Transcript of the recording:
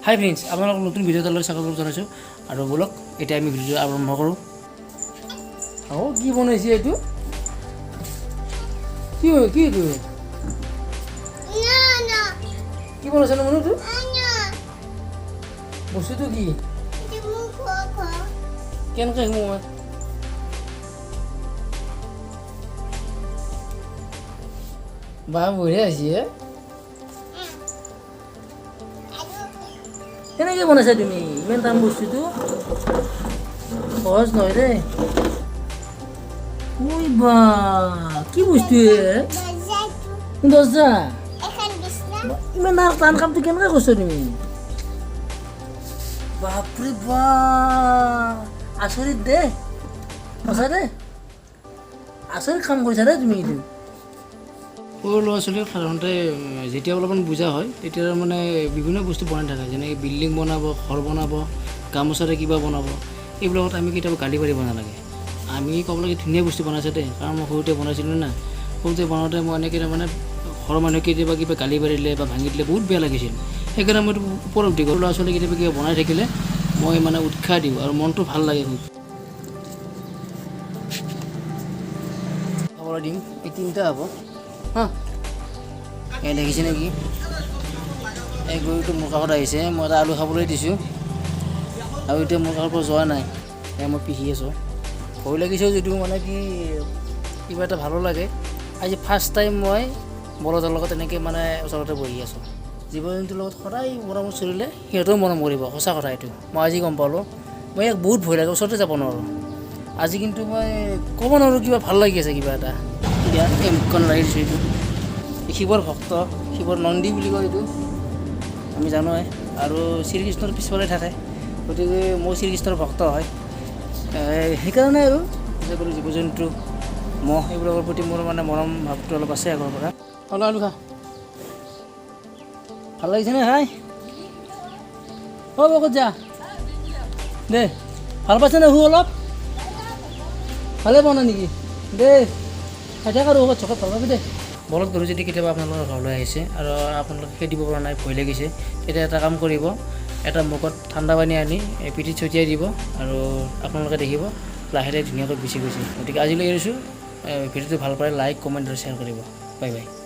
হাই friends, আপোনালোক নতুন video' এটালৈ স্বাগতম জনাইছোঁ। আৰু ব'লক, এতিয়া আমি ভিডিঅ'টো আৰম্ভ কৰোঁ। অঁ, কি বনাইছে এইটো? কি হয়? কি এইটো? কি বনাইছে নো মানুহটো? বস্তুটো কি? কেনেকৈ সোমোৱা? বা, বঢ়িয়া হৈছে হে। কেনেকৈ বনাইছা তুমি? ইমান টান বস্তুটো, সহজ নহয় দেই। ঐ বা, কি বস্তু এ? দৰ্জা। ইমান ডাঙৰ টান কামটো কেনেকৈ কৰিছা তুমি? বাপৰে বা, আচৰিত দেই, সঁচা দেই, আচৰিত কাম কৰিছা দেই তুমি এইটো। সৰু ল'ৰা ছোৱালীক সাধাৰণতে যেতিয়া অলপমান বুজা হয়, তেতিয়া মানে বিভিন্ন বস্তু বনাই থাকে, যেনেকৈ বিল্ডিং বনাব, ঘৰ বনাব, গামোচাৰে কিবা বনাব। এইবিলাকত আমি কেতিয়াবা গালি পাৰিব নালাগে। আমি ক'ব লাগে, ধুনীয়া বস্তু বনাইছে দেই। কাৰণ মই সৰুতে বনাইছিলোঁ না। সৰুতে বনাওঁতে মই এনেকৈ মানে ঘৰৰ মানুহে কেতিয়াবা কিবা গালি পাৰিলে বা ভাঙি দিলে বহুত বেয়া লাগিছিল। সেইকাৰণে মই এইটো উপলব্ধি কৰোঁ। ল'ৰা ছোৱালী কেতিয়াবা কিবা বনাই থাকিলে মই মানে উৎসাহ দিওঁ আৰু মনটো ভাল লাগে খুব। খাবলৈ দিম। এই তিনিটা হ'ব। হা, এই দেখিছে নেকি? এই গৰুটো মোৰ কাষত আহিছে। মই এটা আলু খাবলৈ দিছোঁ আৰু এতিয়া মোৰ কাষৰ পৰা যোৱা নাই। এয়া মই পিহি আছোঁ। ভয় লাগিছে যদিও মানে কি, কিবা এটা ভালো লাগে। আজি ফাৰ্ষ্ট টাইম মই বলদৰ লগত এনেকৈ মানে ওচৰতে বহি আছোঁ। জীৱ জন্তুৰ লগত সদায় মৰমত চলিলে সিহঁতেও মৰম কৰিব। সঁচা কথা এইটো, মই আজি গম পালোঁ। মই ইয়াক বহুত ভয় লাগে, ওচৰতে যাব নোৱাৰোঁ। আজি কিন্তু মই ক'ব নোৱাৰোঁ, কিবা ভাল লাগি আছে কিবা এটা। এতিয়া এই মুখখন লাৰি দিছোঁ। এইটো শিৱৰ ভক্ত, শিৱৰ নন্দী বুলি কয় এইটো, আমি জানোৱে। আৰু শ্ৰীকৃষ্ণৰ পিছফালে থাকে, গতিকে মই শ্ৰীকৃষ্ণৰ ভক্ত হয়। সেইকাৰণে আৰু যিকোনো জীৱ জন্তু, মহ, এইবিলাকৰ প্ৰতি মোৰ মানে মৰম ভাৱটো অলপ আছে আগৰ পৰা। অলপ আলু খা। ভাল লাগিছেনে খাই? অ' ক'ত যা দে। ভাল পাইছেনে? সু অলপ ভালে পোৱা নাই নেকি? দে, খাই থাক আৰু ঔষধ চৌষধ, ভাল পাবি দে। বলদ গৰু যদি কেতিয়াবা আপোনালোকৰ ঘৰলৈ আহিছে আৰু আপোনালোকে খেদিব পৰা নাই, ভয় লাগিছে, তেতিয়া এটা কাম কৰিব। এটা মুখত ঠাণ্ডা পানী আনি এই পিঠিত ছটিয়াই দিব আৰু আপোনালোকে দেখিব লাহে লাহে ধুনীয়াকৈ গুচি গৈছে। গতিকে আজিলৈ এৰিছোঁ। ভিডিঅ'টো ভাল পালে লাইক, কমেণ্ট আৰু শ্বেয়াৰ কৰিব। Bye bye.